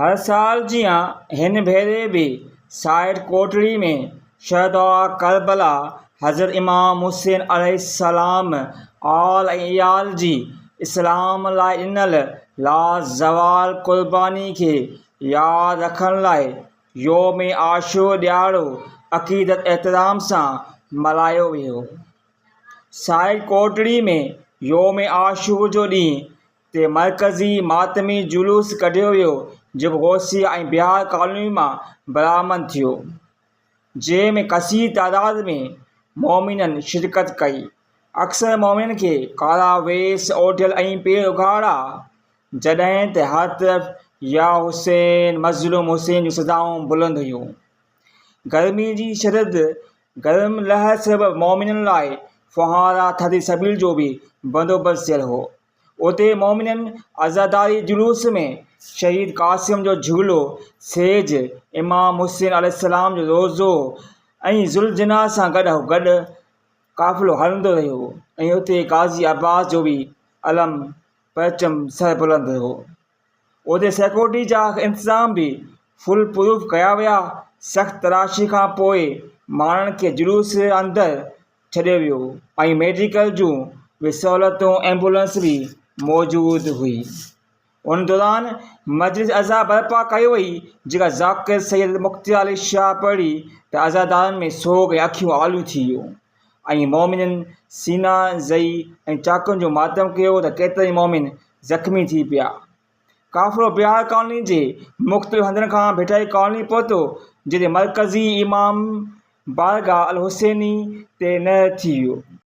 هر سال جيان هن ڀيري به سائيٽ ڪوٽڙي ۾ شهداء ڪربلا حضرت امام حسين عليه السلام آل ۽ عيال جي اسلام لاء ڏنل لازوال قرباني کي ياد رکڻ لاء يوم عاشور ڏهاڙو عقيدت احترام سان ملهايو ويو. سائيٽ ڪوٽڙي ۾ يوم عاشور جو ڏينهن تي مرڪزي ماتمي جلوس ڪڍيو ويو جيڪو غوثيه ۽ بهار ڪالوني مان برآمد ٿيو جنهن ۾ ڪثير تعداد ۾ مؤمنن شرڪت ڪئي اڪثر مؤمنن کي ڪارا ويس اوڍيل ۽ پير اگهاڙا جڏهن ته هر طرف يا حسين مظلوم حسين جون صدائون بلند هيون گرمي جي شدد گرم لهر سبب مؤمنن لاء ڦوهارا ٿڌي سبيل جو به بندوبست ٿيل هو. اتي مؤمنن عزاداري جلوس ۾ شهيد قاسم جو جهولو، سيج، امام حسين عليه السلام جو روضو ۽ ذوالجناح سان گڏ گڏ قافلو هلندو رهيو ۽ اتي قاضي عباس جو به علم پرچم سربلند هو. اتي سيڪيورٽي جا انتظام به فول پروف ڪيا ويا. سخت تلاشي کان پوء ماڻهن کي جلوس اندر ڇڏيو ويو ۽ ميڊيڪل جون به سهولتون ايمبولنس به موجود هئي. ان دوران مجلس عزا برپا ڪئي وئي جيڪا ذاڪر سيد مختيار علي شاهه پڙهي ته عزادارن ۾ سوڳ ۽ اکيون آليون ٿي ويون ۽ مؤمنن سينا زئي ۽ چاقن جو ماتم ڪيو ته ڪيترائي مؤمن زخمي ٿي پيا. قافلو بهار ڪالوني جي مختلف هنڌن کان ڀٽائي ڪالوني پهتو جتي مرڪزي امام بارگاهه الحسيني تي نهر ٿي ويو.